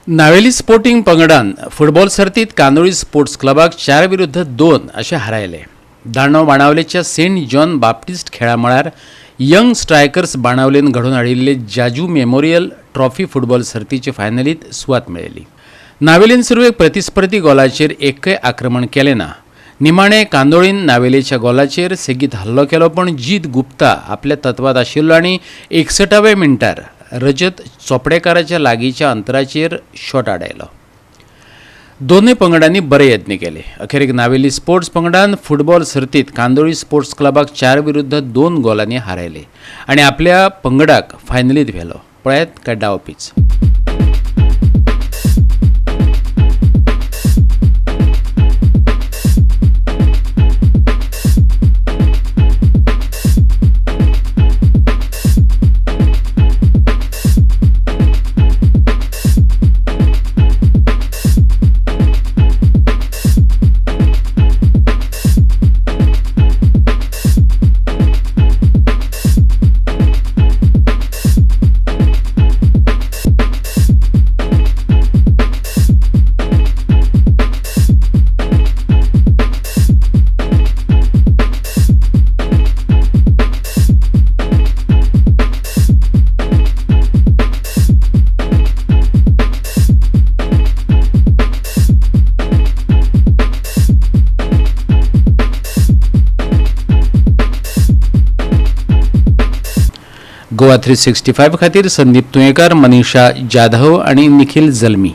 Navelim sporting पंगडान football सर्तीत Candolim sports क्लबाक 4-2 अशें हारायलें. दांडो बाणावलेच्या सेंट जॉन बाप्टिस्ट खेळा मळार यंग स्ट्रायकर्स बाणावलेन घडोवन हाडिल्ले जाजू मेमोरियल ट्रॉफी फुटबॉल सर्तीचे फायनलीत सुवात मेळयली. नावेलीन सुरवेक प्रतिस्पर्धी गोलाचेर एकय आक्रमण केलें ना. निमाणे कांदोळीन नावेलेच्या गोलाचेर सेगीत हल्लो केलो, पण जीत गुप्ता आपल्या तत्वात आशिल्लो आनी 61व्या मिनटार रजत चोपडेकाराच्या लागींच्या अंतराचेर शॉट आडायलो. दोनूय पंगडांनी बरे यत्न केले. अखेरेक नावेली स्पोर्ट्स पंगडान फुटबॉल सर्तीत कांदोळी स्पोर्ट्स क्लबाक 4-2 गोलांनी हारयले आनी आपल्या पंगडाक फायनलीत व्हेलो. पळयात काय डावपीच. गोवा 365 खातीर संदीप तुयेंकार, मनीषा जाधव आनी निखिल जल्मी.